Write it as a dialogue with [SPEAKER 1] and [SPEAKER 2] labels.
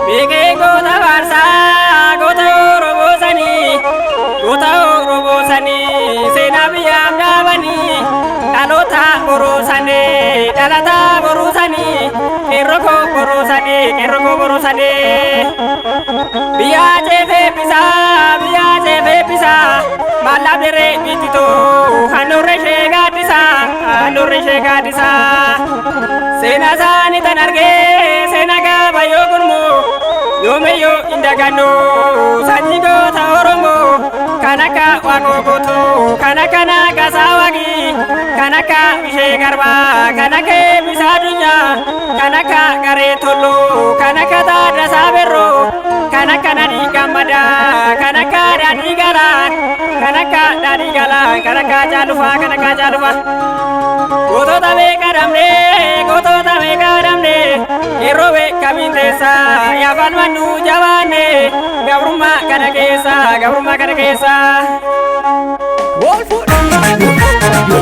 [SPEAKER 1] Beekee goota faarsaa goota Oromoo sanii goota Oromoo sanii seenaa biyyaaf dhaabanii dhaloota boruu sanii dhalata boruu sanii qeerroo koo boruu sanii qeerroo koo boruu sanii biyya ceefee bisaa biyya ceefee bisaa mallaaf dirree bittitoo handhuurri ishee gaaddisaa handhuurri ishee gaaddisaa seenaa isaanii tan argee seenaa gaafa yoo gurmuu yoomiyyuu hin dagannu sanyii goota Oromoo kan akka Waaqoo Guutuu kan akka Nagaasaa Waaqii kan akka Bishee Garbaa kan akka Eebbisaa Addunyaa kan akka Garee Tulluu kan akka Taaddasaa Birruu kan akka Nadhii Gammadaa kan akka Daadhii Galaan kan akka Daadhii Galaan kan akka Caalufaa kan akka Caalufaa. Gootota meeqa dhabne gootota meeqa dhabne yeroo beekamiin teessa yaa falmannu jabaanne gabrummaa kana keessa gabrummaa kana keessa.
[SPEAKER 2] Wal fuudhe.